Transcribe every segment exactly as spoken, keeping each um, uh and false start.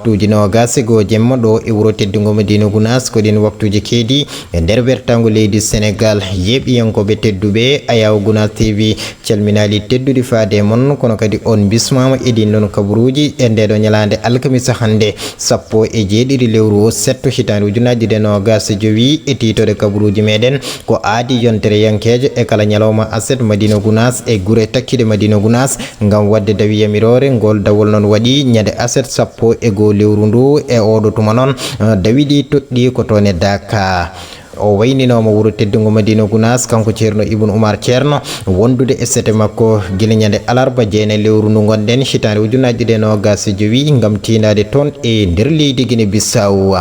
Waktuuji noogaas e goo jemma ɗo e wuro teddungo Madina Gunaas, ko ɗin waktuuji keedi e nder wertaango leydi Senegaal. Yeeɓiyankooɓe tedduɓe, Ayaawo Gunaas T V calminaali teddude faade e mon, kono kadi on bismaama e ɗin ɗon kaburuuji e ndee ɗoo ñalaande alkamisa hannde, sappo e jeeɗiɗi lewru o setto hitaande ujunaaji ɗiɗi e noogaas e jowi, e tiitoɗe kaburuuji meɗen ko aadi yontere yankeejo e kala ñalawma aset Madina Gunaas e gure takkiɗe Madina Gunaas, ngam waɗde dawi yamiroore. Ngol dawol noon waɗi ñande aset sappo e goo lewru ndu. E oɗo tuma noon, eh, dawi ɗi toɗɗi ko toon e Daaka. O wayninooma wuro teddungo Madina Gunaas, kanko Ceerno Ibn Umar Ceerno, wondude e sete makko gila ñande alarba jeenayi lewru ndu ngonɗen, hitaande ujunaaji ɗiɗi e noogaas e jowi, ngam tiindaade toon e nder leydi Gine Bissau.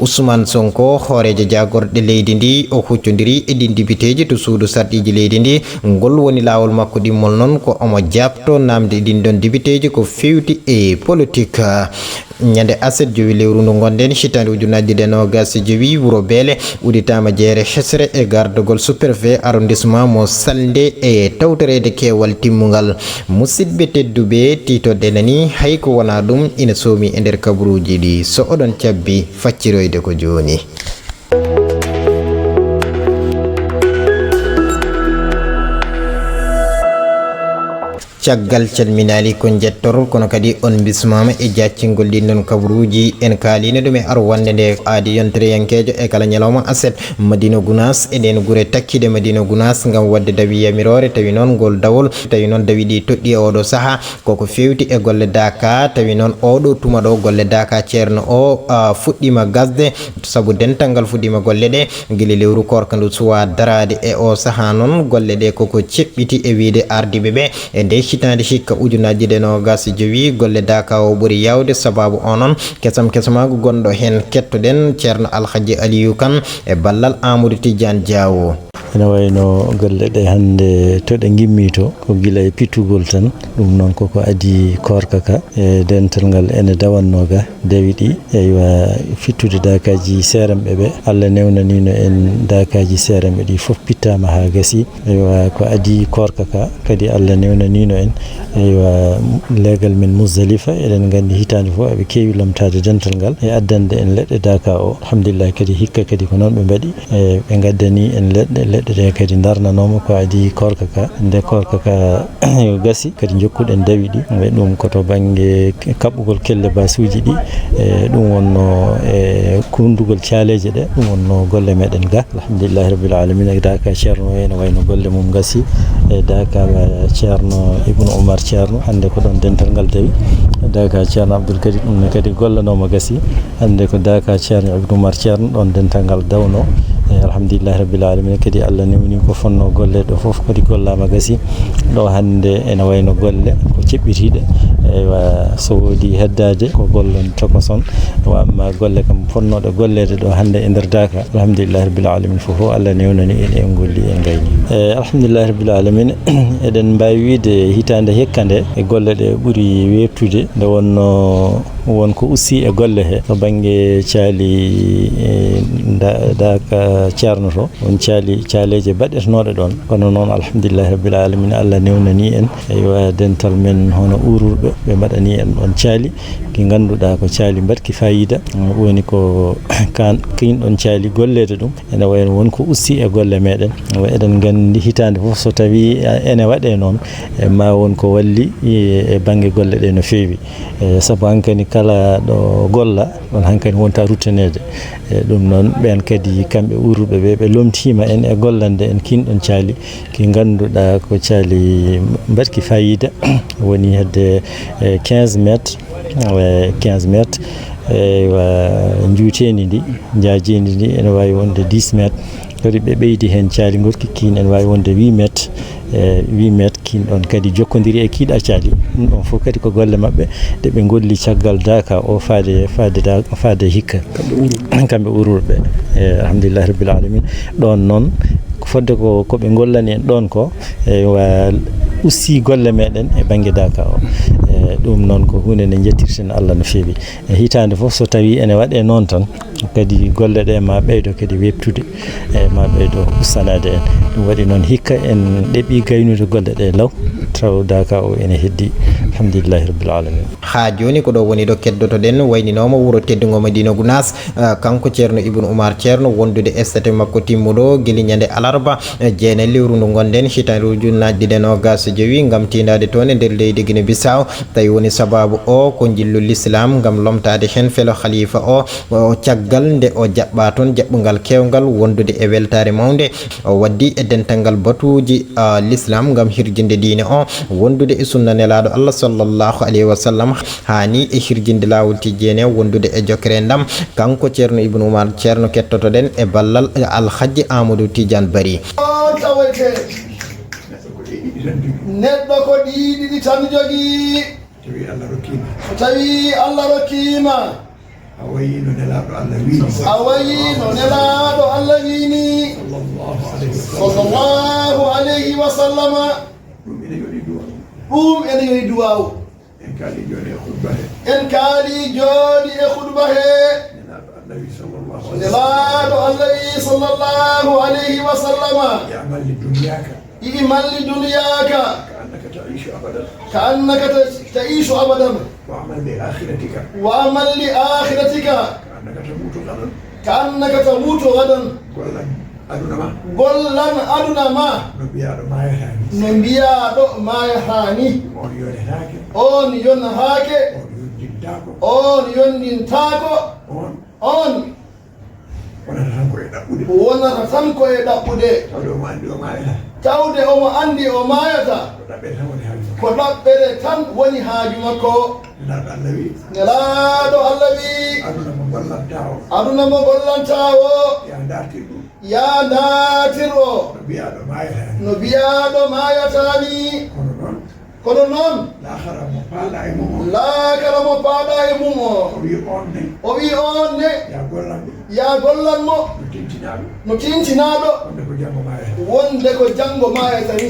Ousmane Sonko, hooreejo jaagorɗe leydi ndi, o huccondiri e ɗin dibiteeji to suudu sarɗiiji leydi ndi. Ngol woni laawol makko ɗimmol noon ko omo jaabto naamnde ɗin ɗon dibiteeji ko feewti e politik. Ñande aset jowi lewru ndu ngonɗen, hitaande ujunaaji ɗiɗi e noogaas e jowi, wuro Beele udditaama jeere hesre e gardagol sous-préfet arrondissement mo Salnde e tawtoreede keewal timmungal. Musidɓe tedduɓe, tiitoɗe nani, hay ko wonaa ɗum ina soomi e nder kaburuuji ɗi. So oɗon cabbi, facciroyde ko jooni. Caggal calminaali ko njettor, kono kadi on bismaama e jaccingol ɗin ɗon kaburuuji. En kaaliino ɗum e ar wonde nde aadi yontereyankeejo e kala ñalawma aset Madina Gunaas e ɗeen gure takkiɗe Madina Gunaas ngam waɗde dawi yamiroore, tawi noon ngol dawol, tawi noon dawi ɗi toɗɗi e oɗo saha. Koko feewti e golle Daaka, tawi noon oɗo tuma ɗo golle Daaka Ceerno o, a, fuɗɗiima gasde, sabu dental ngal fuɗɗiima golle ɗe gila lewru koorka ndu suwaa daraade. E o saha noon golle ɗe koko ceɓɓiti e wiyde ardiiɓe ɓe e nde hitaande hikka ujunaaji ɗiɗi e noogaas e jowi, golle Daaka o ɓuri yaawde, sababu o noon kesam kesamaagu gonɗo heen. Kettoɗen Ceerno Alhaji Aliyu Kan e ballal Amadou Tidiane Diawo. Ene wayno golle ɗe hannde to ɗe ngimmi to, ko gila e pittugol tan. Ɗum noon koko adii koorka ka, e dental ngal ene dawannoo ga, dawi ɗi, eywa, fittude daakaaji seeranɓe ɓe. Allah newnaniino en daakaaji seeranɓe ɗi fof pittaama haa gasi. Eywa, ko adii koorka ka kadi Allah newnaniino en. Eywa, leegal men Muzdalifa, eɗen nganndi hitaande fof eɓe keewi lomtaade dental ngal e addande en leɗɗe Daaka o. Alhamdulillahi kadi hikka kadi ko noon ɓe mbaɗi. E, ɓe ngaddani en leɗɗe, leɗɗe ɗe kadi ndarnanooma ko adii koorka ka. Nde koorka ka gasi, kadi njokkuɗen dawi ɗi. E ɗum ko to bannge kaɓɓugol kelle basuuji ɗi. E, ɗum wonno e kunndugol caaleeje ɗe, ɗum wonno golle meɗen ga. Alhamdulillahi Rabbil Alamina, Daaka Ceerno ene wayno golle mum gasi. E, Daaka Ceerno Ibnu Umar Ceerno, hannde ko ɗon dental ngal dawi. Daaka Ceerno Abdul Karim, ɗum ne kadi gollanooma gasi. Hannde ko Daaka Ceerno Ibnu Umar Ceerno ɗon dental ngal dawno. E, alhamdulillahi Rabbil Alamina, kadi Allah newni ko fonno golle ɗo fof kadi gollaama gasi. Ɗo hannde ene wayno golle ko ceɓɓitiiɗe. Eywa, so woodi heddaade ko gollon tokoson. Wa amma golle kam fonnooɗe golleede ɗo hannde e nder Daaka, alhamdulillahi Rabbil Alamina, fof fof Allah newnani en, en golli, en ngayni. E, alhamdulillahi Rabbil Alamina, eɗen mbaawi wiyde hitaande hikka nde e golle ɗe ɓuri weeɓtude, nde wonno won ko ussi e golle he to bannge caali, e, da-, Daaka Ceerno to, won caali, caaleeje baɗetenooɗe ɗon. Kono noon, alhamdulillahi Rabbil Alamina, Allah newnani en, eywa, dental men hono Uururɓe, ɓe mbaɗani en ɗon caali ki ngannduɗaa ko caali mbaɗki faayiida. Woni ko kan, kin ɗon caali golleede ɗum. Ene wayno won ko ussi e golle meɗen. Eɗen nganndi hitaande fof so tawi, a, ene waɗe noon, e, ma won ko walli, e, e bannge golle ɗe no feewi. E, sabu hankadi kala ɗo golla, ɗon hankadi wonta ruttaneede. E, ɗum noon, ɓeen kadi kamɓe Uururɓe ɓe, ɓe lomtiima en e gollande en kin ɗon caali ki ngannduɗaa ko caali mbaɗki faayiida. Woni hedde, e, quinze mètres, e, quinze mètres, eywa, njuuteendi ndi, njaajeendi ndi ene waawi wonde dix mètres. Kadi ɓe ɓeydi heen caali goɗki, kiin ene waawi wonde huit mètres, e, huit mètres, kiin ɗon kadi jokkondiri e kiiɗa caali. Ɗum ɗon fof kadi ko golle maɓɓe ɗe ɓe ngolli caggal Daaka o faade, faade da-, faade hikka. Kamɓe Uururɓe. Kamɓe Uururɓe. E, alhamdulillahi Rabbil Alamina. Ɗon noon, ko fodde ko, ko ɓe ngollani en ɗon ko, eywa, ussi golle meɗen e bannge Daaka o. E, ɗum noon ko huunde nde njettirten Allah no feewi. E, hitaande fof so tawi ene waɗe noon tan, kadi golle ɗe ma ɓeydo kadi weɓtude, e, ma ɓeydo ustanade en. Ɗum waɗi noon hikka en ɗeɓi gaynude golle ɗe law. Taw Daaka o ene heddi. Alhamdulillahi Rabbil Alamin. Haa jooni ko ɗo woni ɗo keddotoɗen, wayninooma wuro teddungo Madina Gunaas, ah, kanko Ceerno Ibnu Umar Ceerno, wondude e statut makko timmuɗo gila ñande alarba, eh, jeenayi lewru ndu ngonɗen, hitaande ujunnaaji ɗiɗi e noogaas e jowi, ngam tiindaade toon e nder leydi Gine Bisaw. Tawi woni sabaabu o ko njillu Lislaam ngam lomtaade heen felo Khalifa o, o caggal nde o jaɓɓaa toon jaɓɓungal keewngal wondude e weltaare mawnde. O waddi e dental ngal batuuji, ah, Lislaam ngam hirjinde diine o, wondude e sunna Nelaaɗo Allah sallallahu alayhi wa sallam, haa ni e hirjinde laawol tijjeene, wondude e jokkere ndam. Kanko Ceerno Ibnu Umar Ceerno kettotoɗen e ballal, eh, Alhaji Amadou Tidiane Bari. On tawete neɗɗo ko ɗii ɗiɗi tan jogii. Tawi Allah rokkiima. Tawi Allah rokkiima. A wayi no Nelaaɗo Allah wiini. A wayi no Nelaaɗo Allah wiini. Sallallahu alayhi wa sallam. Sallallahu alayhi wa sallama. Ɗum ene yoɗi duwaaw. Ɗum ene yoɗi duwaaw. En kaali jooni e khutba he. En kaali jooni e khutba he. Nelaaɗo Allah wi sallallahu alayhi wa sallam. Nelaaɗo Allah wi sallallahu alayhi wa sallama. اعمل لدنياك. اعمل لدنياك. كأنك تعيش أبدا. كأنك تعيش أبدا. واعمل لآخرتك. واعمل لآخرتك. كأنك تموت غدا. كأنك تموت غدا. Gollan aduna ma. Gollan aduna ma. No mbiyaaɗo maayata ni. No mbiyaaɗo maayata ni. On yonetaake. On yonetaake. On yondintaako. On yondintaako. On. On. Wonata tan ko e ɗaɓɓude. Wonata tan ko e ɗaɓɓude. Tawde omo anndi o maayata. Tawde omo anndi o maayata. Ko ɗaɓɓere tan woni haaju makko. Ko ɗaɓɓere tan woni haaju makko. Nelaaɗo Allah wi. Nelaaɗo Allah wi. Aduna mo gollantaa o. Aduna mo gollantaa o. Yaa ndartir ɗum. Yaa ndartir o. No mbiyaaɗo maayata ni. No mbiyaaɗo maayata ni. Kono noon. Kono noon. Laakara mo paaɗa e mum o. Laakara mo paaɗa e mum o. O wi on ne. O wi on ne. Yaa gollan ɗum. Yaa gollan mo. No tintinaa ɗum. No tintinaa ɗum. Wonde ko janngo maayata. Wonde ko janngo maayata ni.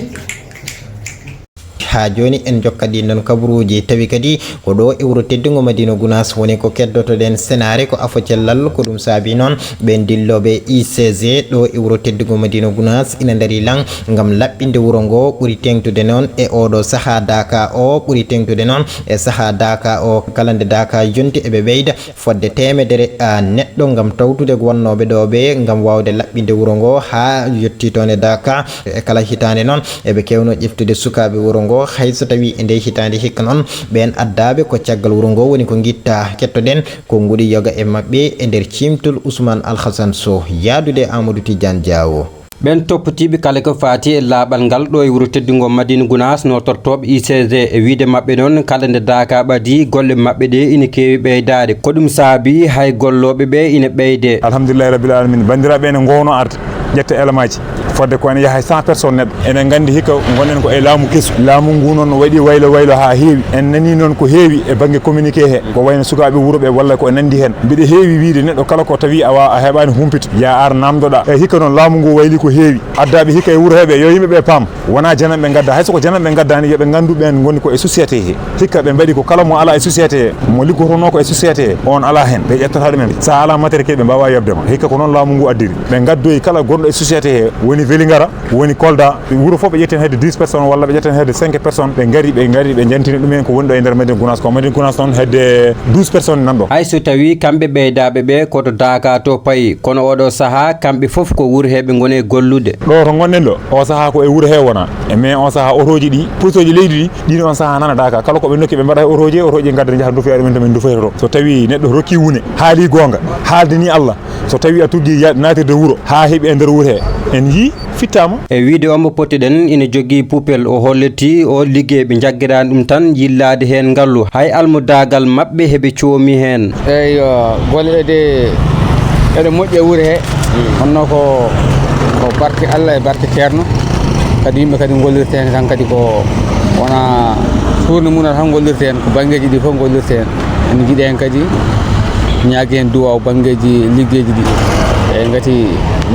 Haa jooni en njokkat ɗiin ɗoon kabaruuji, tawi kadi ko ɗo e wuro teddungo Madina Gunaas woni ko keddotoɗen senaare, ko afo cellal, ko ɗum saabi noon ɓeen dillooɓe I C G ɗo e wuro teddungo Madina Gunaas ina ndarii lan ngam laɓɓinde wuro ngo, ɓuri teeŋtude noon e ooɗoo sahaa daaka o, ɓuri teeŋtude noon e sahaa daaka o. Kala nde daaka yonti eɓe ɓeyda fodde teemedere, a, neɗɗo ngam tawtude wonnooɓe ɗo ɓe, ngam waawde laɓɓinde wuro ngo haa yettii toon e daaka. E kala hitaande noon, eɓe keewno ƴeftude sukaaɓe wuro ngo, hay so tawii e ndee hitaande hikka noon, ɓeen addaaɓe ko caggal wuro ngo woni ko ngitta. Kettoɗen konguɗi yoga e maɓɓe e nder ciimtol Ousmane Alhassane Sow, yahdude e Amadou Tidiane Diawo. Ɓeen toppitiiɓe kala ko faati e laaɓal ngal ɗo e wuro teddungo Madina Gunaas, nootortooɓe I C G, e wiyde maɓɓe noon, kala nde daaka ɓadii, golle maɓɓe ɗe ina keewi ɓeydaade. Ko ɗum saabi hay gollooɓe ɓe ina ɓeyde. Alhamdulillahi Rabbil Alamina. Banndiraaɓe ene ngoowno arde, ƴetta élément ji. Fodde ko ene yaha e cent personnes neɗɗo. Eɗen nganndi hikka ngonɗen ko e laamu kesu. Laamu ngu noon waɗi waylo waylo haa heewi. En nanii noon ko heewi e bannge communiqué he. Ko wayno sukaaɓe wuro ɓe walla ko e nanndi heen. Mbiɗa heewi wiyde neɗɗo kala ko tawi a wa-, a heɓaani humpito, yaa ar naamndoɗaa. E hikka noon laamu ngu wayli ko heewi. Addaaɓe hikka e wuro heeɓe, yo yimɓe ɓe paam. Wonaa jananɓe ngadda, hay so ko jananɓe ngaddaani, yo ɓe nganndu ɓeen ngoni ko e société he. Hikka ɓe mbaɗi ko kala mo alaa e société he, mo liggotonoo ko e société he, on alaa heen. Ɓe ƴettata ɗumen. So a alaa matériel kadi ɓe mbaawaa yoɓde ma. Hikka ko noon laamu ngu addiri. Ɓe ngaddoyi kala gonɗo e société he, woni Vélingara, woni Kolda, wuro fof ɓe ƴetti heen hedde dix personnes walla ɓe ƴetti heen hedde cinq personnes. Ɓe ngari, ɓe ngari, ɓe njantini ɗumen ko woni ɗo e nder Madina Gunaas ko. Madina Gunaas noon hedde douze personnes nan ɗo. Hay so tawii kamɓe ɓeydaaɓe ɓe ko to Daaka to payi, kono ooɗoo sahaa kamɓe fof ko wuur he ɓe ngoni e gollude. Ɗo to ngonɗen ɗo, o sahaa ko e wuur he wona. E mais o sahaa otooji ɗi, posooji leydi ɗi, ɗin on sahaa nana Daaka. Kala ko ɓe nokki ɓe mbaɗa e otooji, e otooji ngadda njaha ndufoya ɗumen to min ndufoyta to. So tawii neɗɗo rokki wune, haali goonga, haaldini Allah, so tawii a tuggi ya-, naatirde wuro, haa heɓi e nder wuur he, en yii, fittaama. E wiyde omo pottiɗen ina jogii poubelle, o hollitii o liggey ɓe njaggiraani ɗum tan yillaade heen ngalu. Hay almudaagal maɓɓe heɓe coomi heen. Eyyo, golle ɗe, eɗe moƴƴi e wuur he. Honno ko, ko barke Allah e barke Ceerno. Kadi yimɓe kadi ngollirta heen tan kadi ko wona suurnde mum tan ngollirta heen, ko banngeeji ɗi fof ngollirta heen. En njiɗi heen kadi ñaagi heen duwaaw banngeeji liggeeji ɗi. E ngati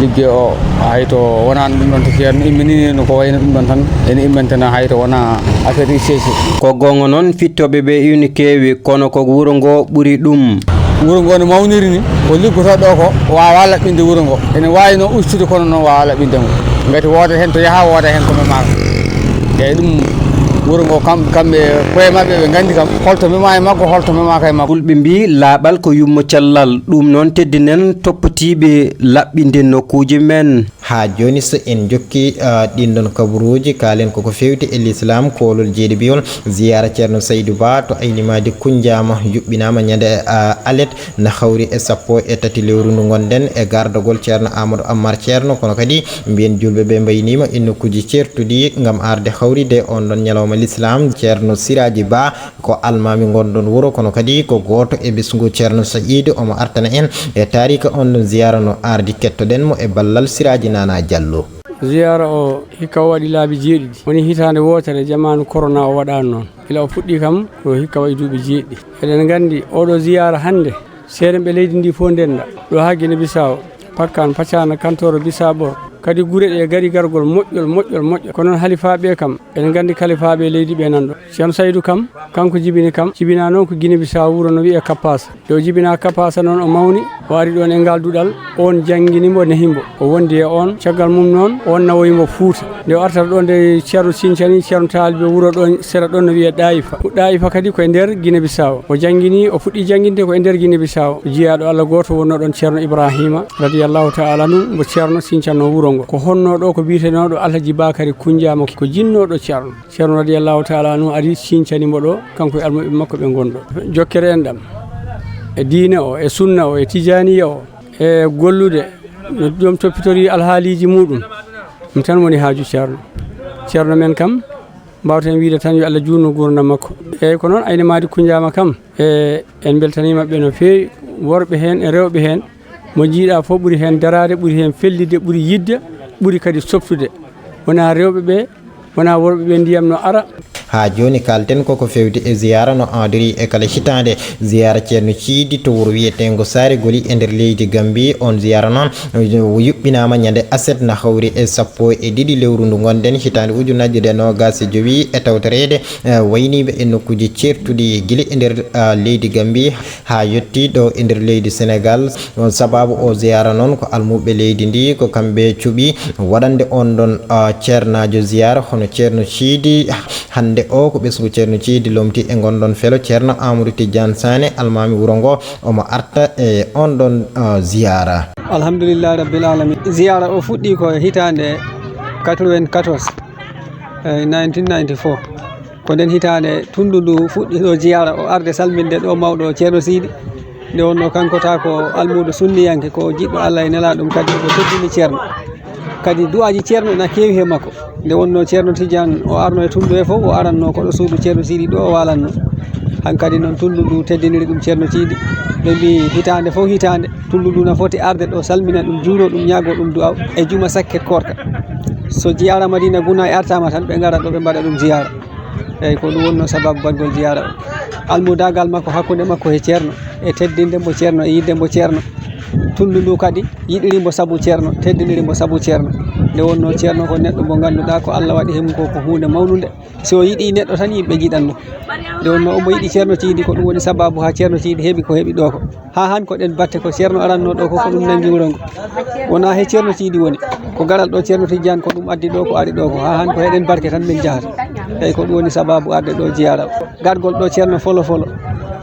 liggey o hay to wonaano ɗum ɗon to Ceerno imminii no ko wayno ɗum ɗon tan ene immantana hay to wona affaire I C C. Ko goonga noon, fittooɓe ɓe ina keewi, kono ko wuro ngo ɓuri ɗum. Wuro ngo no mawniri ni, ko liggotooɗo ɗo ko waawaa laɓɓinde wuro ngo. Ene waawi noon ustude kono noon waawaa laɓɓinde ngo. Ngati woodat heen to yaha, woodat heen ko memaaka. Eeyi, ɗum Wuro ngo kam, kamɓe koye maɓɓe ɓe nganndi kam holto mema e makko, holto memaaka e makko. Fulɓe mbii laaɓal ko yummo cellal, ɗum noon teddinen toppotiiɓe laɓɓinde nokkuuji men. Haa jooni, so en njokki, ah, ɗin ɗon kaburuuji, kaalen koko feewti e lislaam, koolol jeeɗiɓiyol, ziyaara Ceerno Saydu Ba to Aynimaadi Kunnjaama yuɓɓinaama ñande, ah, alet, na hawri e sappo e tati lewru ndu ngonɗen e gardagol Ceerno Amadou Ammar Ceerno, kono kadi mbiyen juulɓe ɓe mbayniima e nokkuuji ceertuɗi ngam arde hawride on ɗon ñalawma lislaam. Ceerno Siraaji Ba ko almaami ngon ɗon wuro, kono kadi ko gooto e ɓesngu Ceerno Sa'iid. Omo artana en e taarika on ɗon ziyaara no ardi. Kettoɗen mo e ballal Siraaji Nana Jallo. Ziyaara o hikka o waɗi laabi jeeɗiɗi. Woni hitaande wootere jamaanu korona o waɗaani noon. Gila o fuɗɗii kam ko hikka waɗi duuɓi jeeɗiɗi. Eɗen nganndi oɗo ziyaara hannde, seerenɓe leydi ndi fof ndennda. Ɗo haa Gine Bisaawo, Pakkaan, Pacaana, Kantooro, Bisaabor. Kadi gure ɗe ngari gargol moƴƴol, moƴƴol, moƴƴol. Ko noon halifaaɓe kam, eɗen nganndi kalifaaɓe leydi ɓe nan ɗo. Ceerno Saydu kam, kanko jibini kam, jibinaa noon ko Gine Bisaawo, wuro no wiyee Kappaasa. Nde o jibinaa Kappaasa noon, o mawni, o ari ɗoon e ngaal duɗal, oon janngini mbo, nehi mbo. O wondi e oon, caggal mum noon, oon nawoyi mbo Fuuta. Nde o artata ɗoon, nde Ceerno Sincani, Ceerno Taalibe wuro ɗoon, sera ɗoon no wiyee Ɗaayifa. Ɗaayifa kadi ko e nder Gine Bisaawo. O janngini, o fuɗɗii jannginde ko e nder Gine Bisaawo. Jiyaaɗo Allah gooto wonnoo ɗoon, Ceerno Ibraahiima, radiyallaahu ta'aala anhu, mbo Ceerno sincannoo wuro ngo. Ko honnoo ɗo, ko biyetenooɗo Alhaji Bakari Kunnjaama, ko jinnooɗo Ceerno. Ceerno radiyallaahu ta'aala anhu ari sincani mbo ɗo, kanko e almuɓɓe makko ɓe ngon ɗo. Jokkere enɗam e diine o, e sunna o, e tijaaniya o, e gollude no ɗum toppitorii alhaaliiji muuɗum. Ɗum tan woni haaju Ceerno. Ceerno men kam, mbaawten wiyde tan yo Allah juutnu nguurndam makko. Eeyi, ko noon Aynimaadi Kunnjaama kam, e en mbeltaniima ɓe no feewi, worɓe heen e rewɓe heen. Mo njiiɗaa fof ɓuri heen daraade, ɓuri heen fellitde, ɓuri yiɗde, ɓuri kadi softude. Wonaa rewɓe ɓe, wonaa worɓe ɓe ndiyam no ara. Haa jooni kaalten koko feewti e ziyaara no aadori e kala hitaande. Ziyaara Ceerno Siidi to wuro wiyeteengo Saare Goli e nder leydi Gambi. On ziyaara noon, eh, yuɓɓinaama ñande aset na hawri e sappo e ɗiɗi lewru ndu ngonɗen, hitaande ujunnaji ɗiɗi e noogas e jowi, e tawtoreede, eh, wayniiɓe e nokkuuji ceertuɗi gila e nder, ah, leydi Gambi haa yettii ɗo e nder leydi Senegal. On sababu o ziyaara noon ko almuɓɓe leydi ndi, ko kamɓe cuɓi waɗande on ɗon, ah, ceernaajo ziyaara, hono Ceerno Siidi. Hannde o ko ɓesngu Ceerno Siidi lomti e ngon ɗon felo, Ceerno Amadou Tidiane Sané, almaami wuro ngo, omo arta e on ɗon, ah, ziyaara. Alhamdulillahi Rabbil Alamin. Ziyaara o fuɗɗii ko e hitaande quatre-vingt-quatorze, eh, nineteen ninety-four. Ko nden hitaande tunndu ndu fuɗɗi ɗo ziyaara o arde salminde ɗo mawɗo Ceerno Siidi. Nde wonnoo kanko taa ko almuudo sunniyanke, ko jiɗɗo Allah e nelaaɗo ɗum, kadi ko teddini Ceerno. Kadi du'aaji Ceerno ina keewi he makko. Nde wonnoo Ceerno Tijaan o arno e tunndu he fof, o arannoo ko ɗo suudu Ceerno Siidi ɗo o waalatnoo. Hankadi noon tunndu ndu teddiniri ɗum Ceerno Siidi. Ɓe mbii hitaande fof hitaande, tunndu ndu na foti arde ɗo salmina ɗum, juuro ɗum, ñaago ɗum du'aaw e juma sakke koorka. So ziyaara Madina Guna e artaama tan, ɓe ngara ɗo ɓe mbaɗa ɗum ziyaara. Eeyi, ko ɗum wonnoo sababu baɗgol ziyaara o. Almudaagal makko hakkunde makko he Ceerno, e teddinde mbo Ceerno, e yiɗde mbo Ceerno. Tunndu ndu kadi yiɗiri mbo sabu Ceerno, teddiniri mbo sabu Ceerno. Nde wonnoo Ceerno ko neɗɗo mo ngannduɗaa ko Allah waɗi he mum ko, ko huunde mawnunde. So o yiɗii neɗɗo tan, yimɓe njiɗan mo. Nde wonnoo omo yiɗi Ceerno Siidi, ko ɗum woni sababu haa Ceerno Siidi heɓi ko heɓi ɗo ko. Haa han ko ɗen batte ko Ceerno arannoo ɗo ko, ko ɗum nanngi wuro ngo. Wonaa he Ceerno Siidi woni. Ko garal ɗo Ceerno Tijjaan ko ɗum addi ɗo, ko ari ɗo ko. Haa han ko heɗen barke tan min njahata. Eeyi, ko ɗum woni sababu arde ɗo ziyaara. Gargol ɗo Ceerno Folo Folo.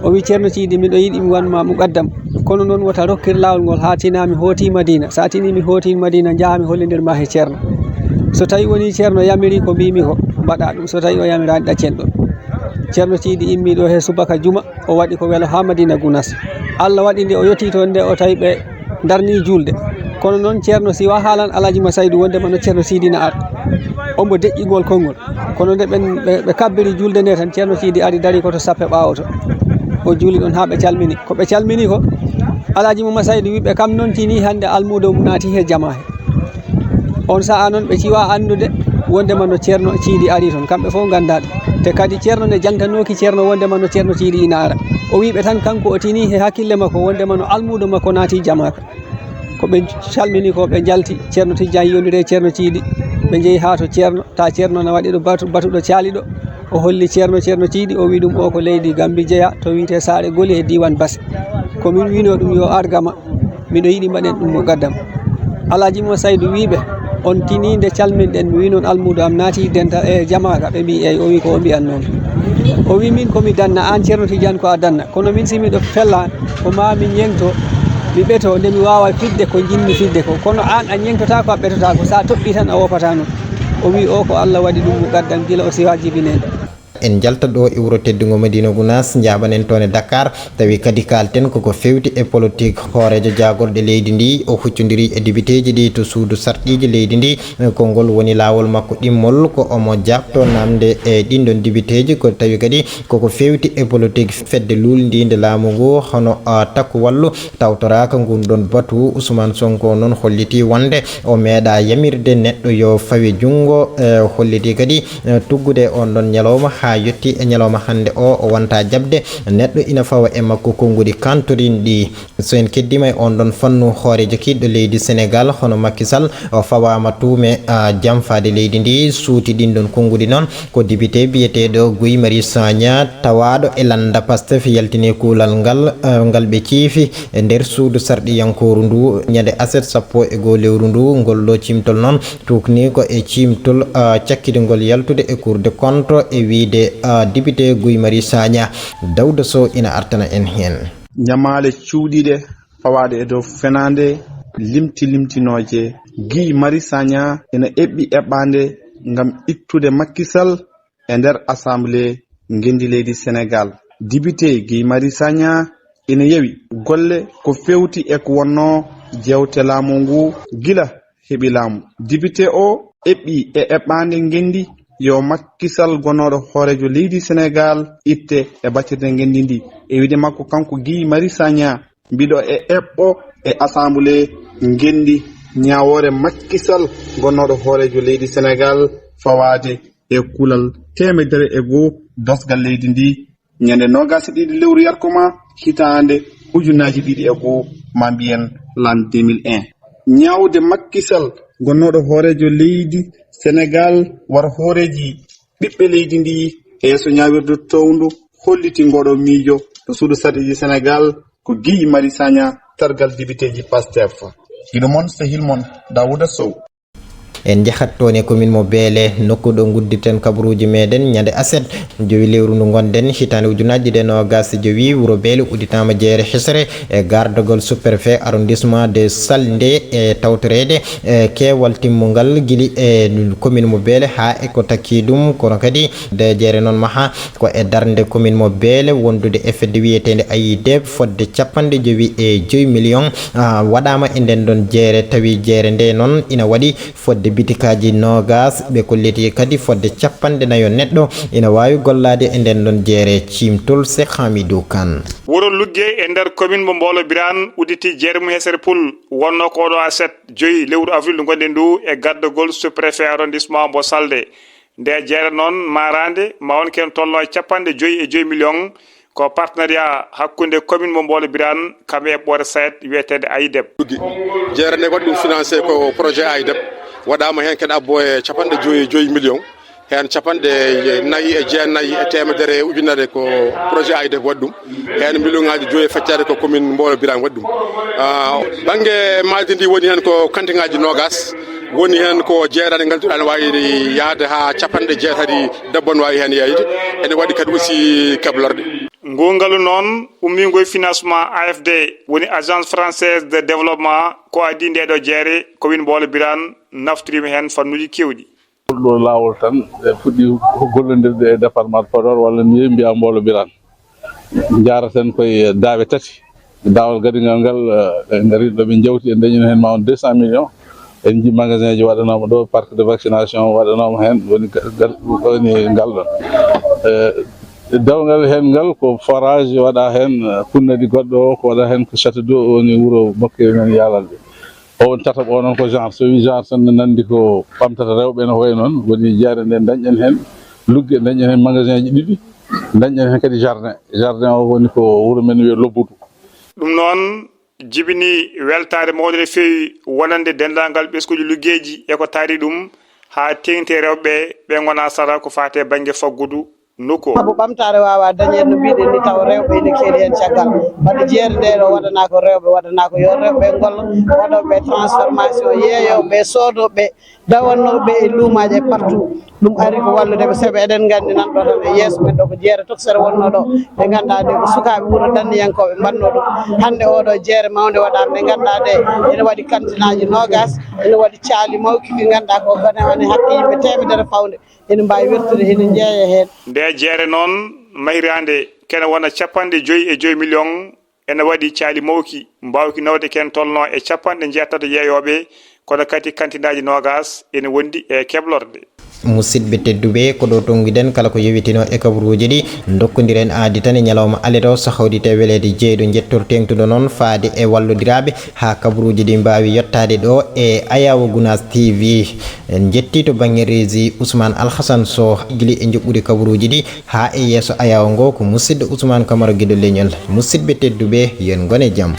O wi Ceerno Siidi, miɗo yiɗi mi wanma muqaddam. Kono noon wota rokkir laawol ngol haa tinaa mi hooti Madina. So a tinii mi hooti Madina, njahaa mi hollindir ma he Ceerno. So tawi woni Ceerno yamiri ko mbiimi ko, mbaɗa ɗum. So tawi o yamiraani, ɗaccen ɗon. Ceerno Siidi immii ɗo he subaka juma. O waɗi ko welo haa Madina Gunas. Allah waɗi nde o yottii toon nde, o tawi ɓe ndarnii juulde. Kono noon Ceerno, si wa haalan Alhaji Ma Saydu wondema no Ceerno Siidi na ar. Ombo deƴƴingol konngol. Kono nde ɓen, ɓe, ɓe kabbiri juulde nde tan, Ceerno Siidi ari dari ko to sappe ɓaawo to. O juuli ɗon haa ɓe calmini. Ko ɓe calmini ko, Alhaji Ma Saydu wi ɓe kam noon tinii hannde almuudo mum naati he jamaa he. On sa'a noon ɓe ciwa anndude wondema no Ceerno Siidi ari toon. Kamɓe fof nganndaa ɗum. Te kadi Ceerno ne jantanooki Ceerno wondema no Ceerno Siidi ina ara. O wi ɓe tan kanko o tinii he hakkille makko wondema no almuudo makko naati jamaaka. Ko ɓe calmini ko ɓe njalti, Ceerno Tijjaan yoniri e Ceerno Siidi. Ɓe njehi haa to Ceerno, ta Ceerno na waɗi ɗo batu, batuɗo caaliɗo. O holli Ceerno, Ceerno Siidi, o wi ɗum o ko leydi Gambi jeya, to wiyetee Saare Goli he diiwaan Basse. Ko min winoo ɗum yo ar gama, miɗo yiɗi mbaɗen ɗum muqaddam. Alhaji Mo Saydu wi ɓe, On tini nde calminɗen, mi wi noon almuudo am naati dental e jamaaka, ɓe mbi eyi, o wi ko o mbiyan noon. O wi min ko mi danna, aan Ceerno Tijaan ko a danna. Kono min si miɗo fella, ko maa mi ñeŋto, mi ɓeto, nde mi waawa fiɗde ko njiɗmi fiɗde ko. Kono aan a ñeŋtotaako, a ɓetotaako, so a toɓɓii tan a woopataano. O wi o ko Allah waɗi ɗum mo gaddam gila o siwaa jibinee. En njaltat ɗo e wuro teddungo Madina Gunaas, njaaɓanen toon e Dakar, tawi kadi kaalten koko fewti e politik. Hooreejo jaagorɗe leydi ndi, o huccondiri e dibiteeji ɗi to suudu sarɗiiji leydi ndi. Ko ngol woni laawol makko ɗimmol, ko omo jaabto namde e ɗin ɗon dibiteeji, ko tawi kadi koko fewti e politik fedde luulndiinde laamu ngu, hono, ah, Takku Wallu, tawtoraaka ngun ɗon batu. Ousmane Sonko noon holliti wonde o meeɗa yamirde neɗɗo yo fawe junngo, eh, holliti kadi, eh, tuggude on ɗon ñalawma haa yotti e ñalawma hannde o, o wonta jaɓde neɗɗo ina fawa e makko konnguɗi kantorinɗi. So en keddima e on ɗon fannu, hooreejo kiiɗɗo leydi Senegal hono Macky Sall, o fawaama tuume, ah, jamfaade leydi ndi, suuti ɗin ɗon konnguɗi noon. Ko dibite biyeteeɗo Guy Marius Sagna, tawaaɗo e lannda Pastef, yaltini kuulal ngal, eh, ngal ɓe ciifi e nder suudu sarɗiyankooru ndu ñande aset sappo e goo lewru ndu. Ngol ɗo ciimtol noon tuukni ko e ciimtol, eh, cakkitgol yaltude e Cour des comptes e wiyde, eh, dibite Guy Marius Sagna. Dawda Sow ina artana en heen. Ñamaale cuuɗiiɗe fawaaɗe e dow fenaande limti limtinooje. Guy Marius Sagna ina eɓɓi eɓɓaande ngam ittude Macky Sall e nder Assemblée ngenndi leydi Senegal. Dibite Guy Marius Sagna ina yewi golle ko fewti e ko wonnoo jeewte laamu ngu gila heɓi laamu. Dibite o eɓɓi e eɓɓaande ngenndi yo Macky Sall gonnooɗo hooreejo leydi Senegal itte e batirde ngenndi ndi. E wiyde makko kanko Guy Marius Sagna, mbiɗo e eɓɓo e Assemblée ngenndi ñaawoore Macky Sall gonnooɗo hooreejo leydi Senegal fawaade e kuulal teemedere e goo dosgal leydi ndi ñande noogaas e ɗiɗi lewru yarkoma hitaande ujunnaji ɗiɗi e goo, ma mbiyen l'an deux mille un. Ñaawde Macky Sall gonnooɗo hooreejo leydi Senegal war hooreeji ɓiɓɓe leydi ndi e yeeso ñaawirdu towndu holliti ngoɗo miijo to suudu sarɗiiji Senegal ko Guy Marius Sagna, tergal dibiteeji Pastef. Giɗo mon, sehil mon, Daouda Sow. En njahat toon e commune mo Beele, nokku ɗo nguddirten kabaruuji meɗen ñande aset, jowi lewru ndu ngonɗen, hitaande ujunaaji ɗiɗi e noogaas e jowi, wuro Beele udditaama jeere hesere e gardagol sous-préfet arrondissement de Salde e tawtoreede e keewal timmungal gila e commune mo Beele haa e ko takki ɗum, kono kadi nde jeere noon maha ko e darnde commune mo Beele wondude e fedde wiyeteende AIDEP fodde capanɗe jowi e jowi million, ah, waɗaama e nden ɗon jeere, tawi jeere nde noon ina waɗi fodde bitikaaji noogaas, ɓe kolliti kadi fodde capanɗe nayo neɗɗo ina waawi gollaade e nden ɗon jeere. Ciimtol Seek Hamidou Kan. Wuro Lugge e nder commune mo Mboolo Biraan udditi jeere mum hesere pul, wonnoo ko oɗo aset joyi lewru avril ndu ngonɗen ndu e gardagol sous-préfet arrondissement mbo Salde. Nde jeere noon maaraande ma won ken tolno e capanɗe joyi e joyi million, ko partenariat hakkunde commune mo Mboolo Biraan kamɓe e ɓoore SAED wiyeteende AIDEP. Jeere nde waɗi ɗum financé ko projet AIDEP, waɗaama heen kadi abbo e capanɗe joyi e joyi million, heen capanɗe nayi e jeenayi e teemedere e ujunere ko projet AIDEP waɗi ɗum, heen million ŋaaji joyi e feccere ko commune Mboolo Biraan waɗi ɗum. Ah, bannge maadi ndi woni heen ko kantiŋaaji noogaas, woni heen ko jeetati ngannduɗaa ne waawi yahde haa capanɗe jeetati debbo ne waawi heen yeyde, ene waɗi kadi aussi keblorɗe. Ngu ngalu noon ummiingu e financement AFD, woni Agence Française de Développement, ko adii nde ɗo jeere, commune Mboolo Biraan naftoriima heen fannuuji keewɗi. Ɗo laawol tan, ɓe fuɗɗi gollondirde e département de Podor, walla mbiye mbiya Mboolo Biraan. Njaaraten koye daawe tati. Daawal gadingal ngal, eh, ɓe ngari ɗo, ɓe njawti, en dañino heen ma won deux cent millions. En nji magasin ji waɗanooma ɗo, parc de vaccination waɗanooma heen, woni ga-, gal-, woni ngal ɗon. Eh, dawgal heen ngal ko forage waɗa heen, eh, kunnadi goɗɗo o, ko waɗa heen ko château d'eau, woni wuro Bakkiri men Yaalalde. O woni tataɓo o noon ko genre, so wi genre tan ne nanndi ko ɓamtata rewɓe ene hoye noon, woni jeere nde dañɗen heen Lugge, dañɗen heen magasin ji ɗiɗi, dañɗen heen kadi jardin. Jardin o woni ko wuro men wiye Lobbudu. Ɗum noon jibini weltaare mawnde no feewi wonande denndaangal ɓesnguuji luggeeji e ko taari ɗum haa teeŋti e rewɓe ɓe ngonaa sara ko faati e bannge faggudu nokku o. Sabu ɓamtaare waawaa dañeede no mbiɗen ni, tawa rewɓe ene keedi heen caggal. Wadde jeere nde ɗo waɗanaa ko rewɓe, waɗanaa ko yo rewɓe ngollo, waɗooɓe transformation, yeeyooɓe, soodooɓe, dawannooɓe e luumaaji e partout. Ɗum ari ko wallude ɓe, sabu eɗen nganndi nan ɗo tan e yeeso men ɗo ko jeere tokosere wonnoo ɗo. Ɓe nganndaa nde ko sukaaɓe wuro danniyankooɓe mbannoo ɗum. Hannde oɗo jeere mawnde waɗaama nde nganndaa nde ene waɗi kantinaaji noogas, ene waɗi caali mawki ɗi nganndaa ko gone woni hakke yimɓe teemedere fawde. Ene mbaawi wertude, ene jeeya heen. Nde jeere noon, mahiraande kene wona capanɗe joyi e joyi million, ene waɗi caali mawki mbaawki nawde ken tolno e capanɗe jeetato yeeyooɓe, kono kadi kantinaaji noogas ene wondi e keblorde. Musidɓe tedduɓe, ko ɗo tonguɗen kala ko yowitino e kabaruuji ɗi. Dokkondiren aadi tan e ñalawma alet o, sahawdi tee weleede jeeyɗo njettor teeŋtuɗo noon faade e wallodiraaɓe haa kabaruuji ɗi mbaawi yottaade ɗo e Ayawo Gunaas T V. En njetti to bannge reesi Ousmane Alhassane Sow, gili e njoɓɓude kabaruuji ɗi haa e yeeso Ayawo ngo, ko musidɗo Ousmane Camara Giɗo Leñol. Musidɓe tedduɓe, yo en ngon e jam.